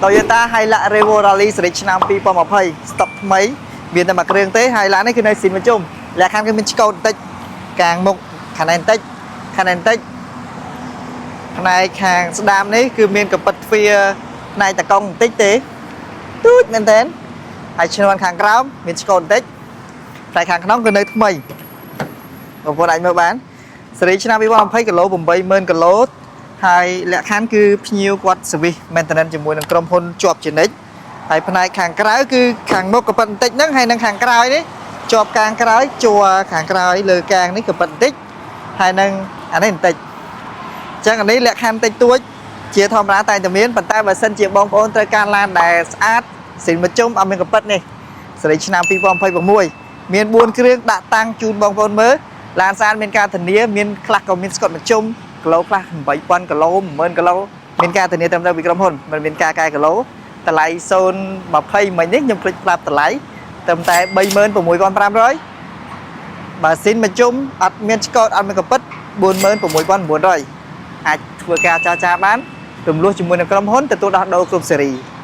Toyota Hilux Revo Rally ស៊េរីឆ្នាំ2020ស្តុកថ្មីមានតែមួយគ្រឿងទេ Hilux នេះគឺនៅស៊ីនមជុំលក្ខខណ្ឌគឺមានឆ្កូតបន្តិចកាងមុខខាងនេះបន្តិចខាងនេះបន្តិចផ្នែកខាងស្ដាមនេះគឺមានកពិតទ្វារផ្នែកតកង់បន្តិចទេទូចមែនតើហើយឈ្នាន់ខាងក្រោមមានឆ្កូតបន្តិចផ្នែកខាងក្នុងគឺនៅថ្មីបងប្អូនអាចមើលបានស៊េរីឆ្នាំ2020គីឡូ80000គីឡូហើយលក្ខខណ្ឌគឺភ្ញៀវគាត់ service maintenance ជាមួយនឹងក្រុមហ៊ុនជាប់ជានិច្ចហើយផ្នែកខាងក្រៅគឺខាងមុខក៏ប៉ុតបន្តិចហ្នឹងហើយនឹងខាងក្រោយនេះជាប់កាងក្រោយជួរខាងក្រោយលើកាងនេះក៏ប៉ុតបន្តិចហើយនឹងអានេះបន្តិចអញ្ចឹងអានេះលក្ខខណ្ឌតិចតួចជាធម្មតាតែងតែមានប៉ុន្តែបើសិនជាបងប្អូនត្រូវការឡានដែលស្អាតសិនមជុំអត់មានកពិតនេះស៊េរីឆ្នាំ2026មាន4គ្រឿងដាក់តាំងជូនបងប្អូនមើលឡានស្អាតមានការធានាមានខ្លះក៏មានស្កុតមជុំគីឡូខ្លះ8000គីឡូ10000គីឡូមានការធានាត្រឹមត្រូវពីក្រុមហ៊ុនមិនមានការកែគីឡូតម្លៃ020មិញនេះខ្ញុំភ្លេចប្រាប់តម្លៃត្រឹមតែ36,500បើស៊ីនមជុំអត់មានឆ្កតអត់មានកពិត46,900អាចធ្វើការចរចាបានរំលោះជាមួយនឹងក្រុមហ៊ុនទទួលដោះដូរគ្រប់ស៊េរី។